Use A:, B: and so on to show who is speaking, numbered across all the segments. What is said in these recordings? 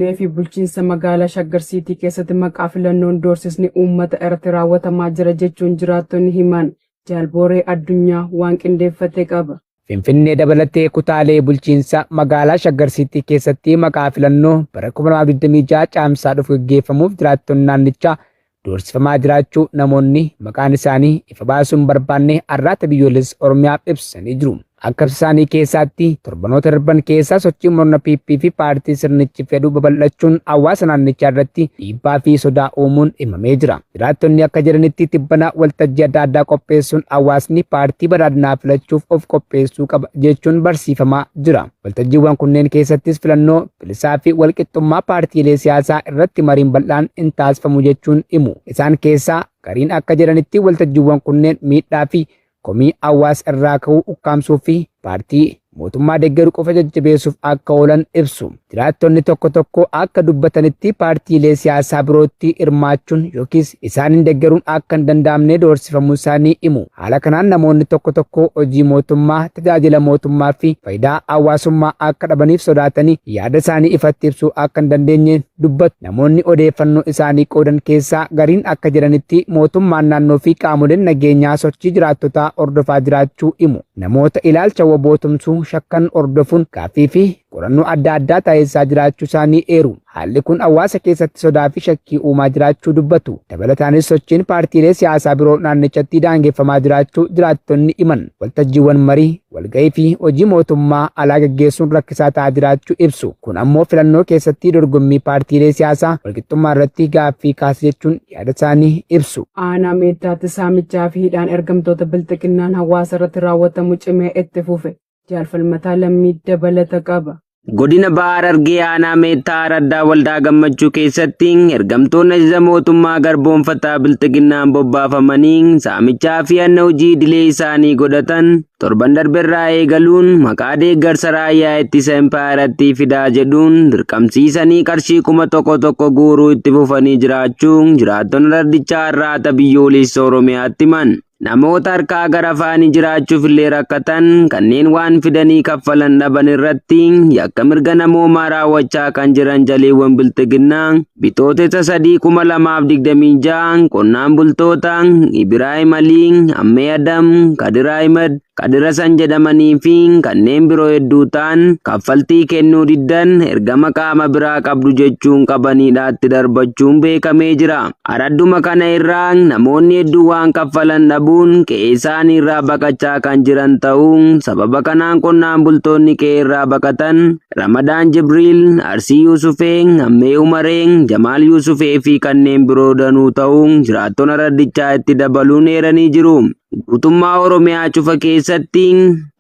A: Finfinnee fi bulchiinsa magaalaa Shaggar Siitii keessatti maqaa filannoon doorsisni uummata irratti raawwatamaa jira jechuun jiraattonni himan. Jaal Booree Addunyaa waan qindeeffate qaba.
B: Finfinnee dabalatee kutaalee bulchiinsa magaalaa Shaggar Siitii keessatti maqaa filannoo bara 2026 Caamsaa dhufu gaggeeffamuuf jiraattonni naannichaa doorsifamaa jiraachuu namoonni maqaan isaanii ifa baasuu hin barbaanne Arraata Biyyoolessa Oromiyaaf ibsanii jiru. Akka ibsa isaanii keessaatti torbanoota darban keessaa sochiin murna PP fi paartii sirnichi fedhu babal'achuun hawaasa naannichaa irratti dhiibbaa fi sodaa uumuun himamee jira. Jiraattonni akka jedhanitti tibbana waltajjii adda addaa qopheessuun hawaasni paartii badhaadhinaa filachuuf of qopheessuu qaba jechuun barsiifamaa jira. Waltajjiiwwan kunneen keessattis filannoo bilisaa fi walqixxummaa paartiilee siyaasaa irratti mariin bal'aan hin taasifamu jechuun himu. Isaan keessaa gariin akka jedhanitti waltajjiiwwan kunneen miidhaa fi komii hawaasa irraa ka'uu ukkaamsuu fi paartii mootummaa deeggaru qofa jajjabeessuuf akka oolan ibsu. Jiraattonni tokko tokko akka dubbatanitti paartiilee siyaasaa birootti hirmaachuun yookiis isaaniin deeggaruun akka hin danda'amne doorsifamuu isaanii himu. Haala kanaan namoonni tokko tokko hojii mootummaa, tajaajila mootummaa fi faayidaa hawaasummaa akka dhabaniif sodaatanii yaada isaanii ifatti ibsuu akka hin dandeenye dubbatu. Namoonni odeeffannoo isaanii qoodan keessaa gariin akka jedhanitti mootummaan naannoo fi qaamoleen nageenyaa sochii jiraattotaa hordofaa jiraachuu himu. Namoota ilaalcha wbo tumsuu shakkan hordofuun gaaffii fi qorannoo adda addaa taasisaa jiraachuu isaanii eeru. Haalli kun hawaasa keessatti sodaa fi shakkii uumaa jiraachuu dubbatu. Dabalataanis sochiin paartiilee siyaasaa biroo naannichatti daangeffamaa jiraachuu jiraattonni himan. Waltajjiiwwan marii, walgahii fi hojii mootummaa alaa gaggeessuun rakkisaa ta'aa jiraachuu ibsu. Kun ammoo filannoo keessatti dorgommii paartiilee siyaasaa walqixxummaa irratti gaaffii kaasa jechuun yaada isaanii ibsu.
A: Aanaa Meettaatti saamichaa fi hidhaan ergamtoota Bilxiginnaan hawaasa irratti raawwatamu cimee itti fufe. Jaal Falmataa Lammii dabalata qaba.
C: Godina Baha Harargee Aanaa Meettaa Araddaa Waldaa Gammachuu keessatti ergamtoonni ajaja mootummaa garboomfataa Bilxiginnaan bobbaafamanii saamichaa fi hanna hojii idilee isaanii godhatan torban darbe irraa eegaluun maqaa deeggarsa raayyaa ittisa impaayerattii fidaa jedhuun dirqamsiisanii qarshii 1000 tokko guuruu itti fufanii jiraachuu jiraattonni araddichaa Arraata Biyyoolessa Oromiyaatti himan. Namoota harkaa gara afaanii jiraachuuf illee rakkatan kanneen waan fidanii kaffalan dhaban irratti yakka mirga namoomaa raawwachaa kan jiran jaleewwan Bilxiginnaa Bitootessa 3, 2026 qonnaan bultoota Ibiraahim Alii, Ammee Adam, Kadir Ahimad, Kadir Hasan jedhamanii fi kanneen biroo hedduu ta'an kaffaltii kennuu diddan ergama qaama biraa qabdu jechuun qabanii hidhaatti darbachuun beekamee jira. Aradduma kana irraa namoonni hedduu waan kaffalan dhabuun qe'ee isaanii irraa baqachaa kan jiran ta'uu sababa kanaan qonnaan bultoonni qe'ee irraa baqatan Ramadaan Jibriil, Arsii Yuusufee, Ammee Umaree, Jamaal Yuusufee fi kanneen biroo danuu ta'uu jiraattonni araddichaa itti dabaluun eeranii jiru. Guutummaa Oromiyaa cufa keessatti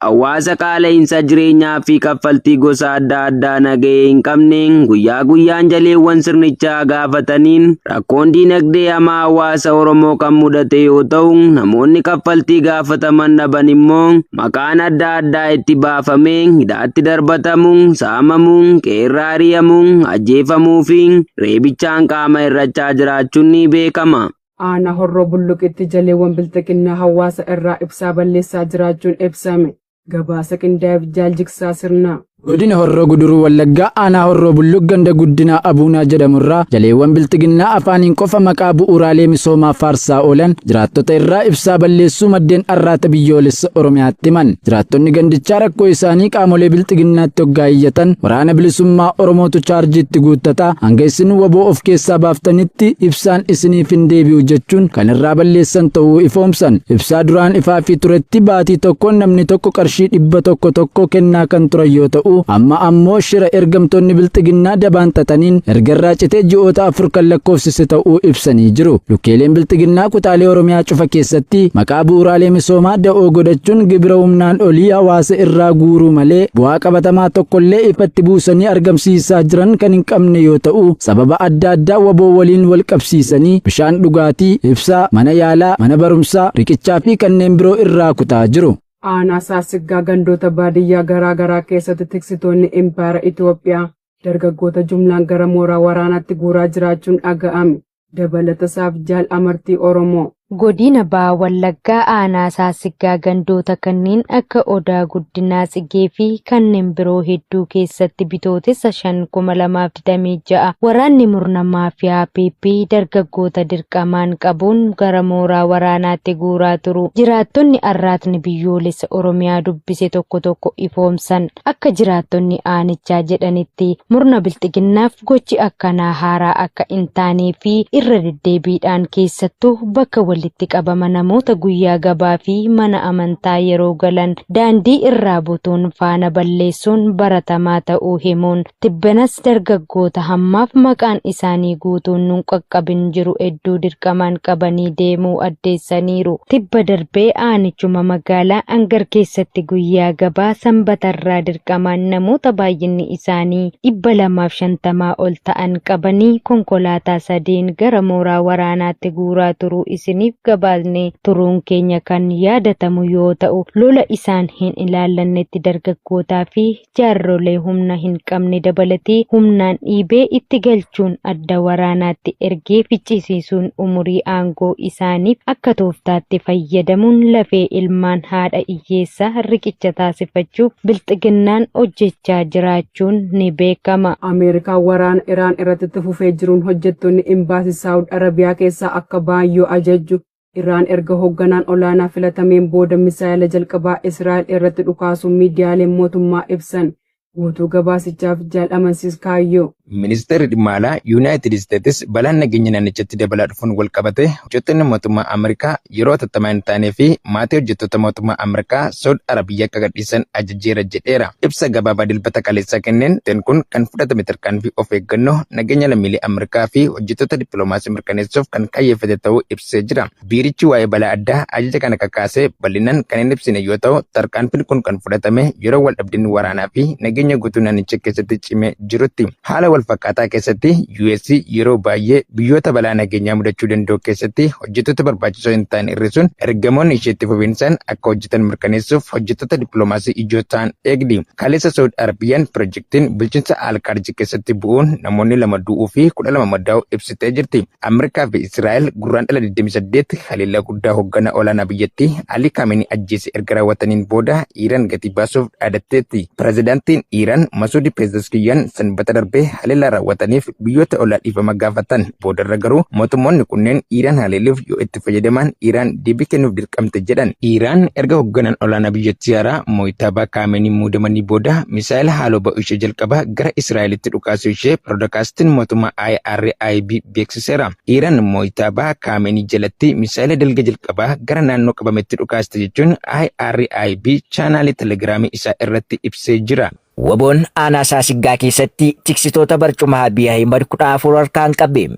C: hawaasa qaala'insa jireenyaa fi kaffaltii gosa adda addaa nagahee hin qabne guyyaa guyyaan jaleewwan sirnichaa gaafataniin rakkoon diinagdee hamaa hawaasa Oromoo kan mudate yoo ta'u, namoonni kaffaltii gaafataman dhaban immoo maqaan adda addaa itti baafamee hidhaatti darbatamu, saamamu, qe'eerraa ari'amu, ajjeefamuu fi reebichaan qaama hir'achaa jiraachuun ni beekama.
A: Aanaa Horroo Bulluqitti jaleewwan Bilxiginnaa hawaasa irraa ibsaa balleessaa jiraachuun ibsame. Gabaasa qindaa'eef Jaal Jigsaa Sirnaa.
D: Godina Horroo Guduruu Wallaggaa Aanaa Horroo Bulluq ganda Guddinaa Abuunaa jedhamu irraa jaleewwan Bilxiginnaa afaaniin qofa maqaa bu'uuraalee misoomaa faarsaa oolan jiraattota irraa ibsaa balleessuu maddeen Arraata Biyyoolessa Oromiyaatti himan. Jiraattonni gandichaa rakkoo isaanii qaamolee Bilxiginnaatti hoggaa iyyatan Waraana Bilisummaa Oromootu chaarjii itti guuttata, hanga isin wbo of keessaa baaftanitti ibsaan isiniif hin deebi'u jechuun kan irraa balleessan ta'uu ifoomsan. Ibsaa duraan ifaafii turetti baatii tokkoon namni tokko qarshii 100 tokko kennaa kan turan yoo ta'u, amma ammoo shira ergamtoonni Bilxiginnaa dabaan xaxaniin erga irraa citee ji'oota 4 kan lakkoofsise ta'uu ibsanii jiru. Lukkeeleen Bilxiginnaa kutaalee Oromiyaa cufa keessatti maqaa bu'uuraalee misoomaa da'oo godhachuun gibira humnaan olii hawaasa irraa guuruu malee bu'aa qabatamaa tokkollee ifatti buusanii argamsiisaa jiran kan hin qabne yoo ta'u, sababa adda addaa wbo waliin wal qabsiisanii bishaan dhugaatii, ibsaa, mana yaalaa, mana barumsaa, riqichaa fi kanneen biroo irraa kutaa jiru.
A: Aanaa Saassiggaa gandoota baadiyyaa garaa garaa keessatti tiksitoonni impaayera Itoophiyaa dargaggoota jumlaan gara mooraa waraanaatti guuraa jiraachuun dhaga'ame. Dabalatasaaf Jaal Amartii Oromoo.
E: Godina Baha Wallaggaa Aanaa Saasiggaa gandoota kanneen akka Odaa Guddinaa Tsigee fi kanneen biroo hedduu keessatti Bitootessa 5, 2026 waraanni murna maafiyaa PP dargaggoota dirqamaan qabuun gara mooraa waraanaatti guuraa turuu jiraattonni Arraatni Biyyoolessa Oromiyaa dubbise tokko tokko ifoomsan. Akka jiraattonni aanichaa jedhanitti, murna Bilxiginnaaf gochi akkanaa haaraa akka hin taanee fi irra deddeebiidhaan keessattuu bakka walitti qabama namoota guyyaa gabaa fi mana amantaa yeroo galan daandii irraa butuun faana balleessuun baratamaa ta'uu himuun, tibbanas dargaggoota hammaaf maqaan isaanii guutuun nun qaqqabin jiru hedduu dirqamaan qabanii deemuu addeessaniiru. Tibba darbe aanichuma magaalaa Angar keessatti guyyaa gabaa Sanbatarraa dirqamaan namoota baay'inni isaanii 250 ol ta'an qabanii konkolaataa sadiin gara mooraa waraanaatti guuraa turuu isiniif gabaasnee turuun keenya kan yaadatamu yoo ta'u, lola isaan hin ilaallannetti dargaggootaa fi jaarrolee humna hin qabne dabalatee humnaan dhiibee itti galchuun adda waraanaatti ergee ficcisiisuun umurii aangoo isaaniif akka tooftaatti fayyadamuun lafee ilmaan haadha hiyyeessaa riqicha taasifachuuf Bilxiginnaan hojjechaa jiraachuun ni beekama.
A: Ameerikaan waraana Iraan irratti itti fufee jiruun hojjettoonni Imbaasii Saawud Arabiyaa keessaa akka ba'an yoo ajajju, Iraan erga hogganaan olaanaa filatameen booda misaayela jalqabaa Israa'el irratti dhukaasuu miidiyaaleen mootummaa ibsan. Guutuu gabaasichaaf Jaal Amansiis Kaayyoo.
B: Ministeerri Dhimma Alaa Yunaayitid Isteetis balaan nageenya naannichatti dabalaa dhufuun walqabatee hojjettoonni mootummaa Ameerikaa yeroo hatattamaa hin taanee fi maatii hojjettoota mootummaa Ameerikaa Saud Arabiyyaa akka gadhiisan ajajeera jedheera. Ibsa gabaabaa Dilbata kaleessaa kenneen, murteen kun kan fudhatame tarkaanfii of eeggannoo nageenya lammiilee Ameerikaa fi hojjettoota dippiloomaasii mirkaneessuuf kan kaayyeffate ta'uu ibsee jira. Biirichi waa'ee balaa addaa ajaja kana kakaase bal'inaan kan hin ibsine yoo ta'u, tarkaanfiin kun kan fudhatame yeroo waldhabdeen waraanaa fi nageenya guutuu naannicha keessatti cimee jirutti. Haala walfakkaataa keessatti, US yeroo baay'ee biyyoota balaa nageenyaa mudachuu danda'u keessatti hojjettoota barbaachisoo hin taane hir'isuun ergamoonni ishee itti fufiinsaan akka hojjetan mirkaneessuuf hojjettoota dippiloomaasii ijoo ta'an eegdi. Kaleessa Saud Arabiyaan pirojektiin bulchiinsa Al-Karj keessatti bu'uun namoonni 2 du'uu fi 12 madaa'uu ibsitee jirti. Ameerikaa fi Israa'el Gurraandhala 28 haleellaa guddaa hoogganaa olaanaa biyyattii Alii Kaameenii ajjeese erga raawwataniin booda Iiraan gatii baasuuf dhaadatteetti. Pirezidaantiin Iiraan Masuudi Pezeskiyyaan Sanbata darbe haleellaa raawwataniif biyyoota ollaa dhiifama gaafatan. Boodarra garuu mootummoonni kunneen Iiraan haleeluuf yoo itti fayyadaman Iiraan deebii kennuuf dirqamte jedhan. Iiraan erga hoogganaan olaanaa biyyattii haaraa Mojtabaa Kaameenii muudamanii booda misaa'ela haaloo ba'uu ishee jalqabaa gara Israa'elitti dhukaasuu ishee Piroodakaastiin mootummaa IRIB beeksiseera. Iiraan Mojtabaa Kaameenii jalatti misaa'ela dalga jalqabaa gara naannoo qabametti dhukaaste jechuun IRIB chaanaalii Telegiraamii isaa irratti ibsee jira.
F: Wbo'n aanaa Saasiggaa keessatti tiksitoota barcuma Abiy Ahimad 14 harkaan qabe.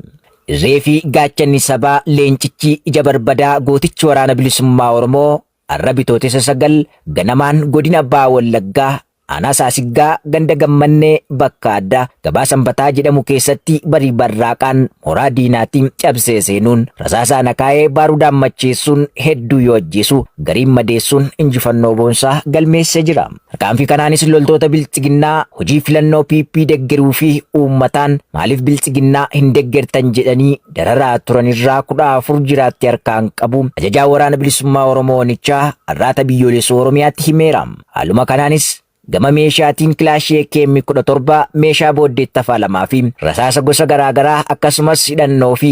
F: Irree fi gaachanni sabaa leencichi ija barbadaa gootichi waraana bilisummaa Oromoo har'a Bitootessa 9 ganamaan godina Baha Wallaggaa aanaa Saasiggaa ganda Gammannee bakka addaa gabaa Sanbataa jedhamu keessatti barii barraaqaan mooraa diinaatti cabsee seenuun rasaasaan akaayee baarudaan macheessuun hedduu yoo ajjeesu gariin madeessuun injifannoo boonsaa galmeessee jira. Tarkaanfii kanaanis loltoota Bilxiginnaa hojii filannoo PP deggeruu fi uummataan maaliif Bilxiginnaa hin deggertan jedhanii dararaa turan irraa 14 jiraatti harkaan qabu ajajaa waraana bilisummaa Oromoo Onichaa Arraata Biyyoolessa Oromiyaatti himeera. Haaluma kanaanis gama meeshaatiin kilaashii AKM 17 meeshaa booddeetti hafaa lamaa fi rasaasa gosa garaa garaa akkasumas hidhannoo fi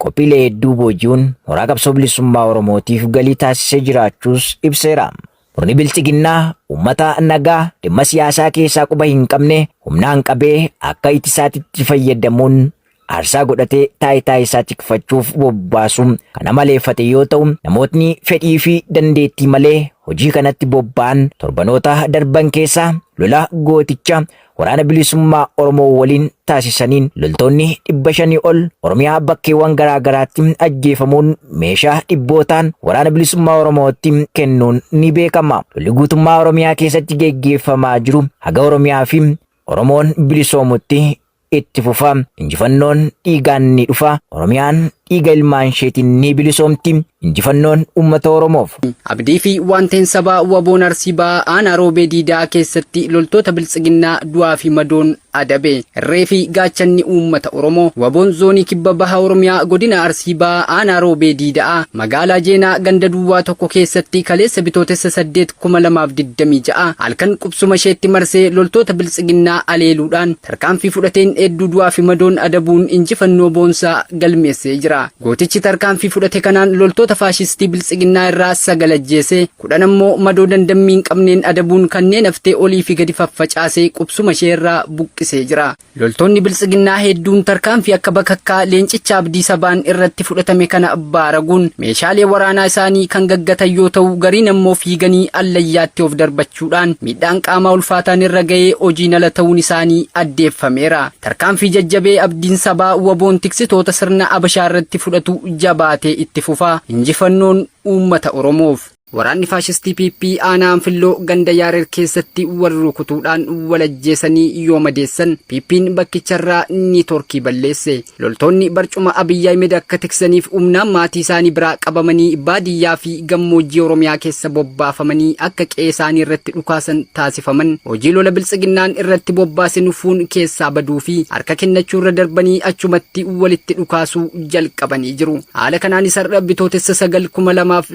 F: qophiilee hedduu booji'uun mooraa qabsoo bilisummaa Oromootiif galii taasisee jiraachuus ibseera. Murni Bilxiginnaa uummata nagaa dhimma siyaasaa keessaa quba hin qabne humnaan qabee akka itisaatitti fayyadamuun aarsaa godhatee taayitaa isaa tikfachuuf bobbaasuu kan amaleeffate yoo ta'u, namootni fedhii fi dandeettii malee hojii kanatti bobba'an torbanoota darban keessa lola gooticha Waraana Bilisummaa Oromoo waliin taasisaniin loltoonni 500 ol Oromiyaa bakkeewwan garaa garaatti ajjeefamuun meeshaa dhibbootaan Waraana Bilisummaa Oromootti kennuun ni beekama. Lolli guutummaa Oromiyaa keessatti geggeeffamaa jiru haga Oromiyaa fi Oromoon bilisoomutti itti fufa. Injifannoon dhiigaan ni dhufa. Oromiyaan Dhiiga ilmaan isheetiin ni bilisoomti. Injifannoon uummata Oromoof.
G: Abdii fi waanteen sabaa WBOn Arsii Bahaa aanaa Roobee Diidaa keessatti loltoota Biltsiginnaa du'aa fi madoon adabe. Irree fi gaachanni uummata Oromoo WBOn zoonii kibba baha Oromiyaa godina Arsii Bahaa aanaa Roobee Diidaa magaalaa Jeenaa ganda duwwaa tokko keessatti kaleessa Bitootessa 8 2026 halkan qubsuma isheetti marsee loltoota Biltsiginnaa aleeluudhaan tarkaanfii fudhateen hedduu du'aa fi madoon adabuun injifannoo boonsaa galmeessee jira. Gootichi tarkaanfii fudhate kanaan loltoota faashistii Biltsiginnaa irraa 9 ajjeesee 10 ammoo madoo dandammii hin qabneen adabuun kanneen haftee olii fi gadi faffacaasee qubsuma ishee irraa buqqisee jira. Loltoonni Biltsiginnaa hedduun tarkaanfii akka bakakkaa leencicha Abdii Sabaan irratti fudhatame kana baaraguun meeshaalee waraanaa isaanii kan gaggatan yoo ta'u gariin ammoo fiiganii allayyaatti of darbachuudhaan miidhaan qaamaa ulfaataan irra ga'ee hojiin ala ta'uun isaanii addeeffameera. Tarkaanfii jajjabee Abdiin Sabaa WBOn tiksitoota sirna Abashaa irratti fudhatu jabaatee itti fufa. Injifannoon uummata Oromoof. Waraanni faashistii PP aanaa Anfilloo ganda Yaarer keessatti wal rukutuudhaan wal ajjeesanii yoo madeessan PPn bakkicharraa niitoorkii balleesse. Loltoonni barcuma Abiy Ahimed akka tiksaniif humnaan maatii isaanii biraa qabamanii baadiyyaa fi gammoojjii Oromiyaa keessa bobbaafamanii akka qe'ee isaanii irratti dhukaasan taasifaman hojii lola Biltsiginnaan irratti bobbaase nuffuun keessaa baduu fi harka kennachuu irra darbanii achumatti walitti dhukaasuu jalqabanii jiru. Haala kanaanis har'a Bitootessa 9,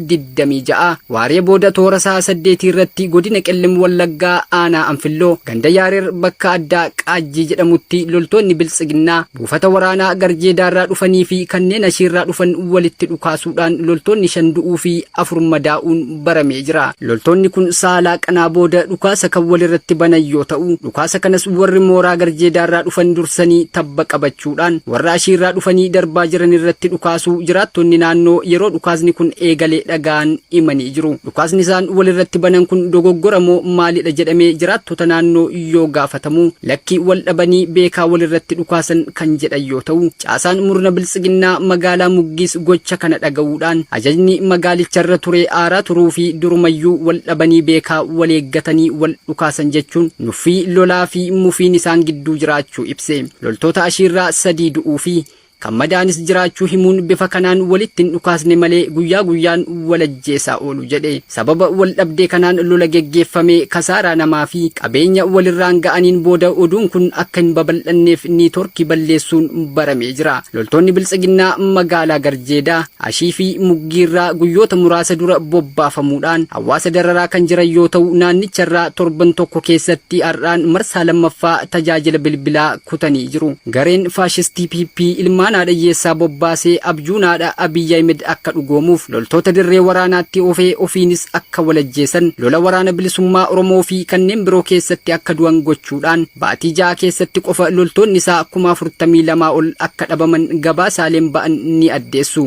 G: 2026 Waaree booda toora sa'a saddeetii irratti godina Qellem Wallaggaa aanaa Anfilloo ganda Yaareer bakka addaa Qaajjii jedhamutti loltoonni Biltsiginnaa buufata waraanaa Garjeedaarraa dhufanii fi kanneen Ashiirraa dhufan walitti dhukaasuudhaan loltoonni 5 du'uu fi 4 madaa'uun baramee jira. Loltoonni kun sa'a laaqanaa booda dhukaasa kan walirratti banan yoo ta'u, dhukaasa kanas warri mooraa Garjeedaarraa dhufan dursanii tabba qabachuudhaan warra Ashiirraa dhufanii darbaa jiran irratti dhukaasuu jiraattonni naannoo yeroo dhukaasni kun eegale dhaga'an himanii jiru. Dhukaasni isaan walirratti banan kun dogoggora moo maalidha jedhamee jiraattota naannoo yoo gaafatamu lakki wal dhabanii beekaa walirratti dhukaasan kan jedhan yoo ta'u, caasaan murna biltsiginnaa magaalaa Muggiis gocha kana dhaga'uudhaan ajajni magaalicharra ture aaraa turuu fi durumayyuu wal dhabanii beekaa wal eeggatanii wal dhukaasan jechuun nuffii lolaa fi mufiin isaan gidduu jiraachuu ibse. Loltoota Ashiirraa 3 du'uu fi Kan madaa'anis jiraachuu himuun bifa kanaan walitti hin dhukaasne malee guyyaa guyyaan wal ajjeesaa oolu jedhe. Sababa wal dhabdee kanaan lola geggeeffamee kasaaraa namaa fi qabeenya walirraan ga'aniin booda oduun kun akka hin babal'anneef niitoorkii balleessuun baramee jira. Loltoonni Biltsiginnaa magaalaa Garjeedaa, Ashii fi Muggiirraa guyyoota muraasa dura bobbaafamuudhaan hawaasa dararaa kan jiran yoo ta'u naannicharraa torban tokko keessatti har'aan marsaa lammaffaa tajaajila bilbilaa kutanii jiru. Gareen faashistii PP ilmaan haadha hiyyeessaa bobbaasee abjuun haadha Abiy Ahimed akka dhugoomuuf loltoota dirree waraanaatti oofee ofiinis akka wal ajjeesan lola waraana bilisummaa Oromoo fi kanneen biroo keessatti akka du'an gochuudhaan baatii 6 keessatti qofa loltoonni isaa 42,000 ol akka dhabaman gabaasaaleen ba'an ni addeessu.